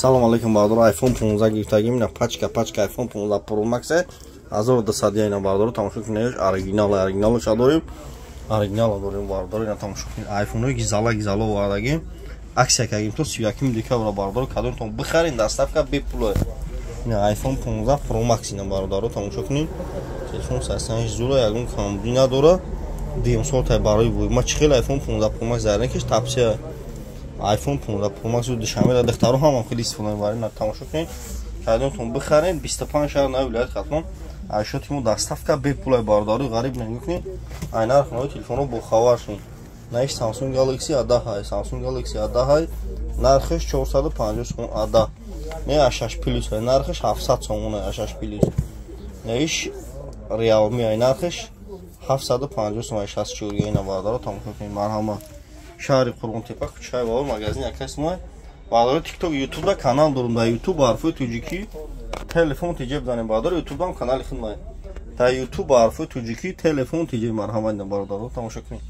Салом алейкум, бародаро. iPhone 15 гирифтагим, ина пачка пачка iPhone 15 Pro Max 1200. Ина, бародаро, тамошо кунед, оригинал, оригиналша дорем, оригинал дорем, бародаро. Ина тамошо кунед, iPhone-ҳои гизала гизала овардагим, акция кардем то 31 декабра. Бародаро, кадомтон бихарин, доставка бепул. Ина iPhone 15 Pro Max, ина, бародаро, тамошо кунед, телефон сасанш зура, ягон камбудӣ надора. Дуюм сол барои ма чӣ хел iPhone 15 Pro Max зарин киш тапсия iPhone 15 Pro Max Душанбе да духтаро ҳам хеле истифода мебарем. Тамошо кунед, кадомтон бихарен, 25 шаҳр на вилоят Хатлон айшоти мо доставка бепулай. Бародари ғариб, нигоҳ кунед, ай нарх нави телефонҳо бохабар шуд. Наиш Samsung Galaxy A10 ҳай, Samsung Galaxy A10 ҳай, нархаш 450 сомон. A10 не, A6 Plus ҳай, нархаш 700 сомон. A6 Plus неиш Realme ҳай, нархаш 750 сомон, 64. Ина, бародаро, тамошо кунед, марҳамат, шаҳри Қурғонтепа, кӯчаи Баҳор, магазин акаси мо. Бародаро, ТикТок, Ютубда канал дорум. Дар Ютуб ҳарфои тоҷикӣ «Телефон тиҷе» бизанем, бародаро, Ютубам канали хидмат. Дар Ютуб ҳарфои тоҷикӣ «Телефон тиҷе». Марҳамат, бародаро, тамошо кунед.